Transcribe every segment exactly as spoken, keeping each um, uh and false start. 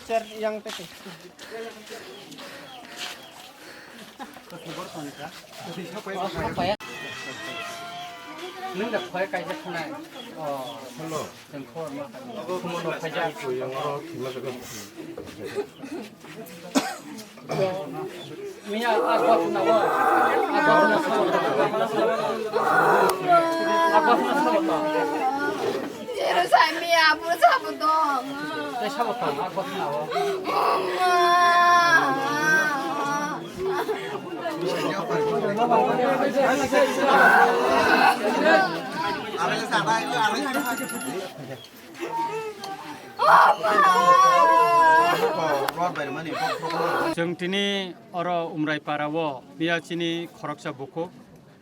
Sir, yang tete. Nung da khoi kaisa khwnai. Oh, hello. Chwng khor ma. Ogo khumano khaijak. Yang oro thima jaga. Miya, a gotna o. A gotna sabo to. A gotna sabo to. Jerusalem miya, abu sabo to. Tei sabo to, a gotna o. Chwng tini oro Umraipara o miya chini khoroksa bukhuk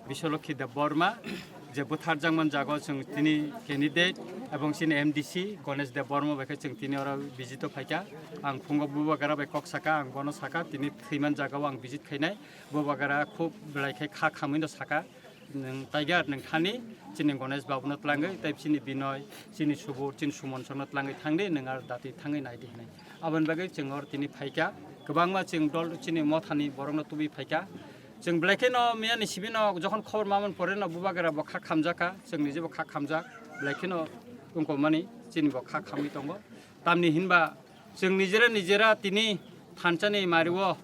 Biswalokhi Debbarma, je bwtharjakmani jaga o chwng tini candidate ebong chini M D C Ganesh Debbarma bai khe chwng tini oro visit o phaikha. Ang phungo bubagra bai kok saka, ang bono saka, tini thwimani jaga o ang visit khainai. Bubagra khub belai khe kha khamwi no saka. Nwng Tiger, nwng thani, chini Ganesh Babu no twlangwi, tei chini Binoy, chini Subur, chini Suman song no twlangwi thangdi, nwng ar dati thangwi naidi hinwi. Aboni bagwi chwng oro tini phaikha, kwbangma chwng dol chini mothani borok no tubui phaikha. Chwng belai kheno miyani simi no jokhon khobor mamani pore no bubagra bo kha khamjakha, chwng nije bo kha khamjak, belai kheno wngkokmani chini bo kha khamwi tongo. Tamni hinba chwng nijera nijera tini thansani mario,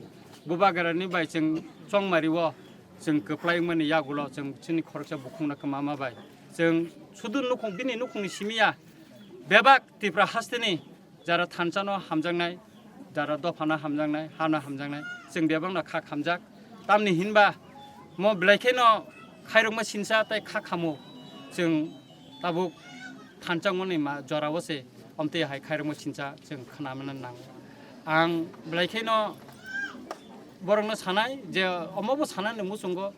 bubagrani bai chwng chongmario, chwng kwplai wngmani yagulo chwng chini khoroksa bukhukno kwmama bai. Chwng sudu nukhung, bini nukhungni simi ya, bebak Tripura hasteni jara thansano hamjaknai, jara dophano hamjaknai, hano hamjaknai, chwng bebakno kha khamjak. Tamni hinba mo belai kheno khairokma sinsa tei kha khamo chwng tabuk thanchangmani ma jorao se omtwi hai khairokma sinsa chwng khnamana nango. Ang belai kheno borokno sanai je omobo sanani muchungo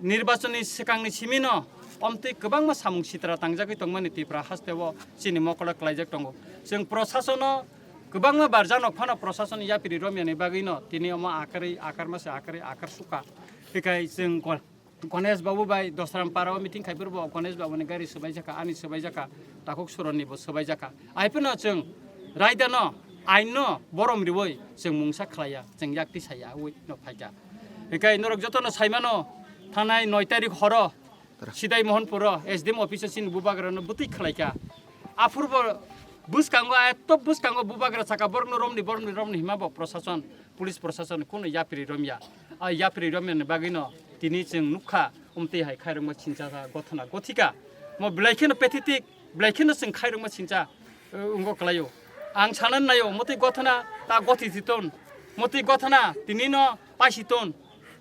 nirbachonni swkangni simino omtwi kwbangma samung sitra tangjagwi tongmani Tripura hasteo chini mokolo klaijak tongo. Chwng prosasono kwbangma barjanok phano prosason yapri romyani bagwino tini omo akarwi akarma se akarwi akar suka. Hikai chwng Ganesh Babu bai Dosram Para o meeting khai phuru bo Ganesh Babu ni gari swbai jakha, ani swbai jakha, Takhuk Suron ni bo swbai jakha. Ai phano chwng raida no, ain no borom riwi chwng mungsa khlaiya, chwng yak tisa ya ui no phaikha. Hikai norok joto no saimano thanai noi tarik horo Sidai Mohanpur o S D M office o chini bubagra no bwtwi khlaikha. Aphuru bo bwskango, eto bwskango bubagra saka borok no romni, borok ni romni hima bo prosason. Police prosason kuno yapri romya. A yapri romya ni bagwi no tini chwng nukha, umtwi hai khairokma sincha gothana gothika. Mo belai kheno pathetic, belai kheno chwng khairokma sincha, uh, wngwi kwlaio. Ang sanani naio, motwi gothana ta gothi siton, motwi gothana tini no paisi ton.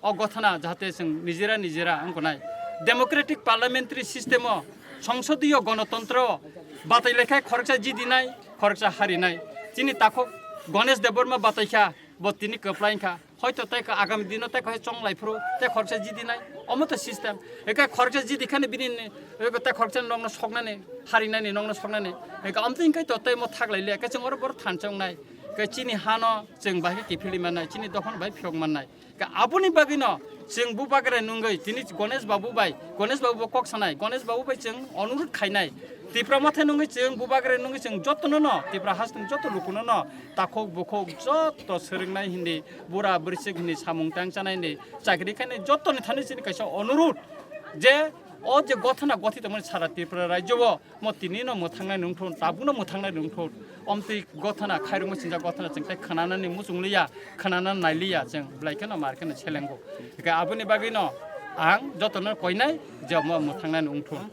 O gothana jahate chwng nijera nijera wngkha nai. Democratic parliamentary system o songsodiyo gonotontro o batai laikha khoroksa jidinai, khoroksa harinai. Chini takhuk Ganesh Debbarma bataikha, bo tini kwplai wngkha. Hoito tei kha agami dino tei kha chonglai phuru tei khoroksa jidi nai. Omo to system. Eka khoroksa jidi khani bini ni, eko tei khoroksa nokno soknani, harinani nokno soknani. Eka amtwi hwnkhe to tei mo thaklai le. Eka chwng oro boro thansa wngnai. Eka chini hano chwng bahai kiphilwi mannai, chini dophano bahai phiyok mannai. Eka aboni bagwino chwng bubagra nungwi tini Ganesh Babu bai, Ganesh Babu bo kok sanai, Ganesh Babu bai chwng onurut khainai. Tipra Motha nungwi chwng bubagra nungwi chwng jotono no, Tipra hasteni joto lukuno no, takhuk bukhuk joto swrwngnai hindi, bura bwrwswk hindi samung tang chanai hindi, chakri khainai jotoni thani chini kaisa onurut je o je gothana gothi tongmani sara Tripura rajyo o mo tini no mwthangnai nungthun, tabukno mwthangnai nungthun, omtwi gothana khairokma sinjak gothana chwng tei khwnanani muchung liya, khwnanani nai liya chwng belai kheno mar kheno selengo. Hwnkhe aboni bagwino ang jotono koinai je omo mwthangnai nungthun.